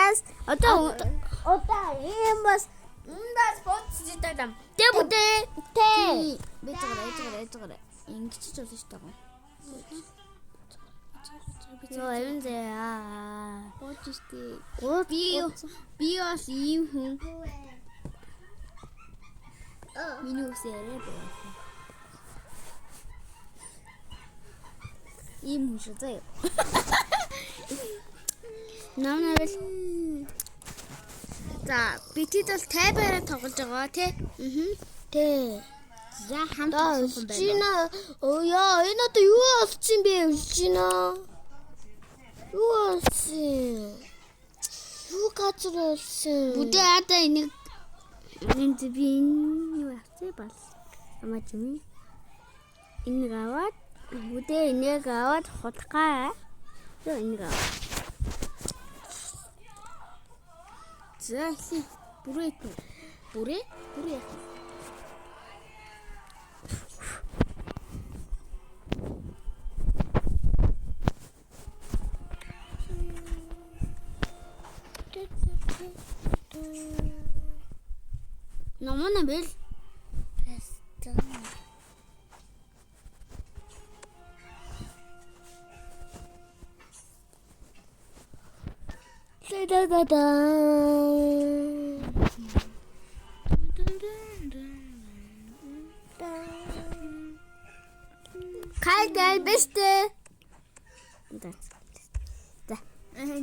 Бас Одоо одоо ийм бас ундаас бууцж идэв. Тэ бүтээ. Тэ. Би зүгээр зүгээр зүгээр. Ингэж ч болно шүү дээ. Йоо, эвэн зээ. Бууж штэ. Гоо Би бас ийм хүн. Миний үс яриа боо. Ийм хүн шүү заяа. Нам навал. За, битэд бол тайбараа тоглож байгаа тий. Аа. Тэ. За хамт Да тоглох юм байна. Өлжина. Оо яа, энэ одоо юу болсон бэ Өлжина? Юу болсон? Юу газар болсон? Бүдээ одоо энийг энэ би энэ юу авчих бол амаач юм. Энийг аваад бүдээ энийг аваад хутгаа. Йоо энийг аваад. За эхлэе. Бүрээ үү? Бүрээ? Бүрээ яах вэ? Номоо бэл. Да-да-да. Кайдал бэстэ. За. За.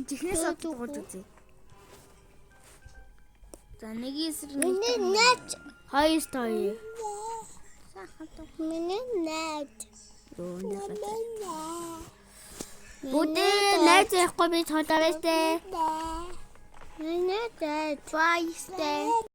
Чихнээс одгож үзье. За нэг эсрэг нэг. Миний найз. Хоёр хоёр. Миний найз. Юу нэ. Бүдээ найз явахгүй би цуглаа бэстэ. Миний найз. Баястай.